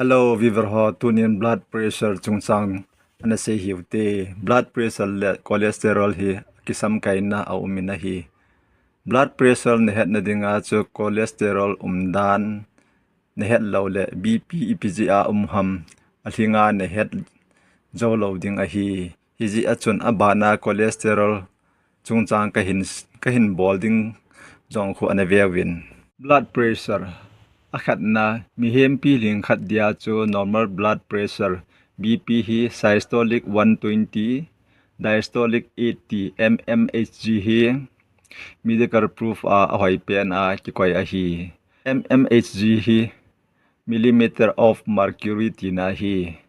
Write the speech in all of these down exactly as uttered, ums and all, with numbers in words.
Hello viewer ho, tunin blood pressure chungchang ana sei hiu te. Blood pressure le cholesterol hi kisamkaina a um in ahi. Blood pressure na hetna dinga chu cholesterol umdan na het lou le B P ipi jeh a um ham, a lhinga na het jou lou ding ahi. Hijeh a chun abana cholesterol chungchang ka hin, ka hin bol ding jong khu ana veuvin. Blood pressure. A khatna, mihem pi lhing khat dia chu normal blood pressure, B P hi systolic one twenty, diastolic eighty, M M H G hi medical proof a, a hoi pen a kikoi ahi. M M H G hi millimeter of mercury tina ahi.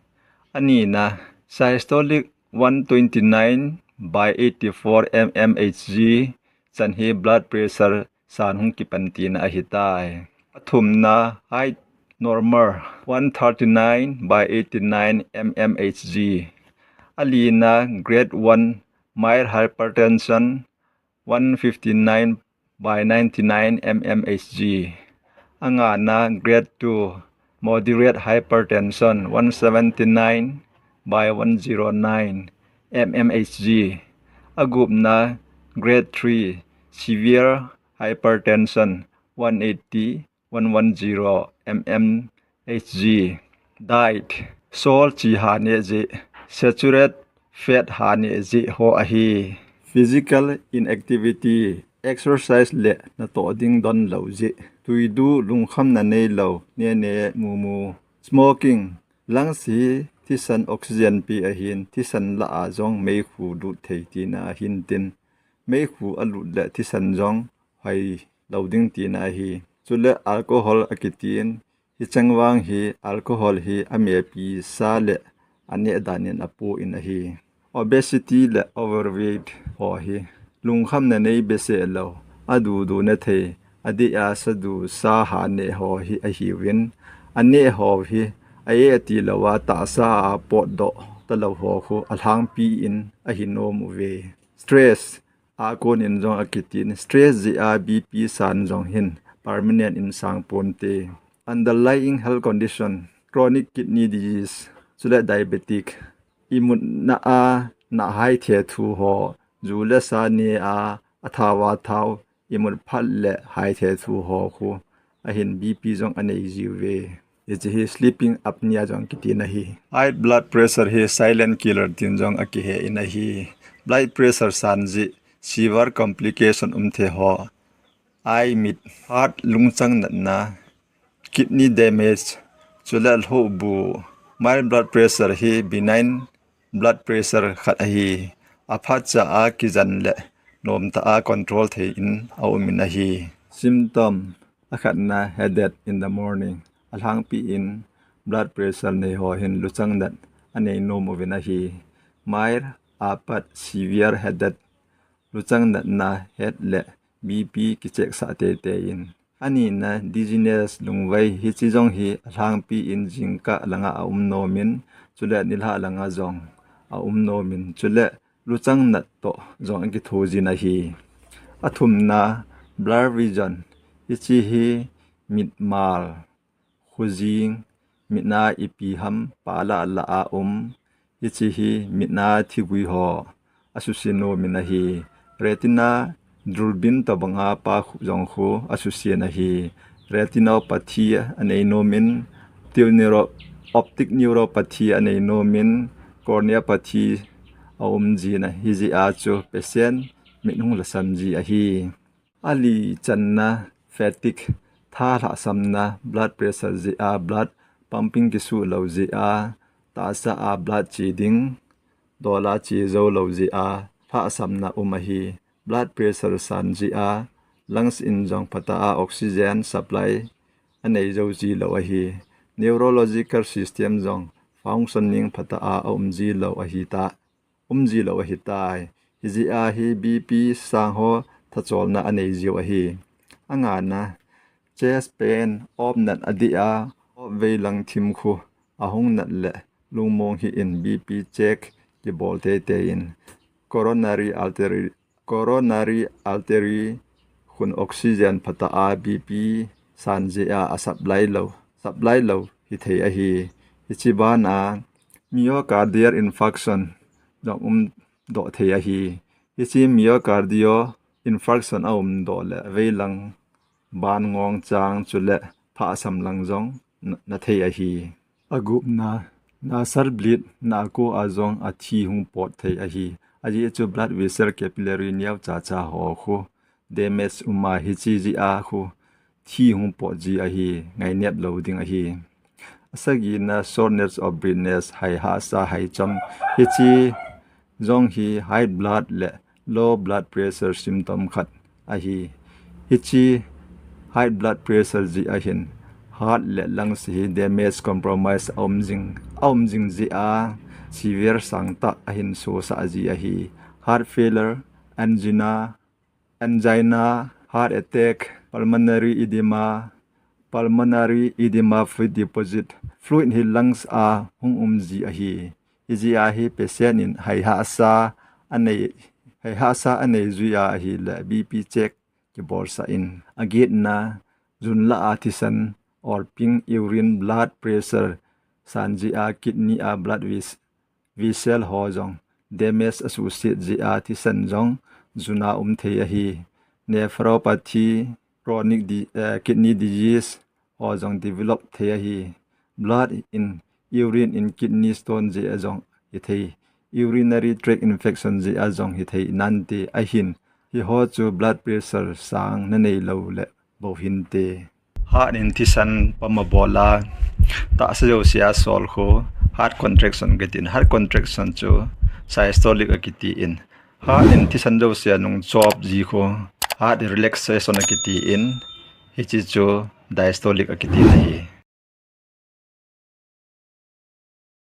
Anina, systolic one twenty-nine by eighty-four M M H G chan hi blood pressure san hung kipan tina ahitai. Athumna, height normal one thirty-nine by eighty-nine M M H G. Alina, grade one mild hypertension one fifty-nine by ninety-nine M M H G. Angana, grade two moderate hypertension one seventy-nine by one zero nine M M H G. Agupna, grade three severe hypertension one eighty one one zero M M H G. Diet, salt chi ha ne jeh, saturated fat ha ne jeh ho ahi. Physical inactivity, exercise le natoh ding don lou jeh. Tuidu, lungkhamna neilou, ne ne mu mu. Smoking, lungs hi thisan oxygen pi ahin, thisan lah a jong meikhu lut thei tina ahin tin, meikhu alut le thisan jong hoi lou ding tina ahi. Chule alcohol akitin, hicheng vang hi alcohol hi amepi sa le aneh dan in apu in ahi. Obesity le overweight ho hi lungkhamna nei behseh lou, adudu na thei, adeh a sadu sa ha neh ho hi ahiuvin, aneh ho hi a-eh ati lou a tahsa a potdoh talou ho khu alhangpi in ahi nom uve. Stress, a kon in jong akitin, stress jeh a B P san jong hin permanent in sang ponte. Underlying health condition, chronic kidney disease, chule diabetic, imutna a nahhai thethu ho, ju le sa ne a, athao a thao, imut phat le hai thethu ho khu ahin B P jong anei jiuve. Hiche hi sleeping apnea jong kitin ahi. High blood pressure hi silent killer tin jong akihe in ahi. Blood pressure san jeh severe complication um thei ho, eye, mit, heart, lungchang natna, kidney damage, chule lhohbu. Mild blood pressure hi benign blood pressure khat ahi. Aphatcha a kijan le nomtah a control thei in aum in ahi. Symptom, akhatna, headache in the morning. Alhangpi in blood pressure nei ho hin luchang nat anei nom uvin ahi. Mild, apat, severe headache, luchang natna, head le B P kichehsah teitei in. Anina, dizziness, lungvai, hiche jong hi alhangpi in jingkah langa aum nom in, chule nilhah langa jong aum nom in, chule luchang nat toh jong akitho jin ahi. Athumna, blur vision, hiche hi mitmal, khojing, mitna ipi ham pala lah a um, hiche hi mitna thigui ho asuse nom in ahi. Retina, durbin tobanga pa khu jong khu asuse in ahi. Retinopathy anei nom in, optic neuropathy anei nom in, corneopathy aum jin ahi, hijeh a chu patient mit hung lhasam ji ahi. Ali channa, fatigue, tha lhahsamna, blood pressure jeh a, blood pumping kisuh lou jeh a, tahsa a blood che ding, dol a che jou lou jeh a, lhahsamna um ahi. Blood pressure san jeh a, lungs in jong phatah a oxygen supply anei jou ji lou ahi. Neurological system jong functioning phatah a aum ji lou ahitai. um ji lou ahitai. Hijeh a hi B P sang ho thacholna anei jiu ahi. Angana, chest pain, op nat adih a, op vei lang thim khu ahung nat le lungmong hih in B P check kibol teitei in, coronary artery, coronary artery khun oxygen phatah a B P san jeh a asupply lou, supply lou hithei ahi. Hiche bana myocardial infarction jong umdoh thei ahi. Hiche myocardial infarction a umdoh le veilang ban ngong chang chule phasam lang jong na, na thei ahi. Agupna, nasal bleed na a ko a jong athi hung pot thei ahi. Ajeh chu blood vessel capillary neocha cha ho khu damage um a, hiche jeh a khu thi hung pot ji ahi, ngainep lou ding ahi. Asagina, shortness of breathness, hai hahsa, hai cham. Hiche jong hi high blood le low blood pressure symptom khat ahi. Hiche high blood pressure jeh a hin heart le lungs hi damage, compromise a um jing, a um jing jeh a severe sang tah a hin sosah ji ahi. Heart failure, angina, angina, heart attack, pulmonary edema, pulmonary edema fluid deposit, fluid hi lungs a hung um ji ahi. Hijeh a hi patient in hai hahsa anei, hai hahsa anei jui a ahile B P check kibolsah in. Agetna, jun lah a thisan, olping, urine, blood pressure san jeh a kidney a blood ves-, vessel ho jong damage asuhset jeh a thisan jong jun a um thei ahi. Nephropathy, chronic di-, eh, kidney disease ho jong develop thei ahi. Blood in, urine in kidney stone jeh a jong hithei. Urinary tract infection jeh a jong hithei nante ahin. Hiho chu blood pressure sang nanei lou le bou hinte. Heart in thisan pump abol a, tahsa jouse a sol khu heart contraction kitin. Heart contraction chu systolic akitin. Heart in thisan jouse a nung chop ji khu heart relaxation akitin. Hiche chu diastolic akitin ahi.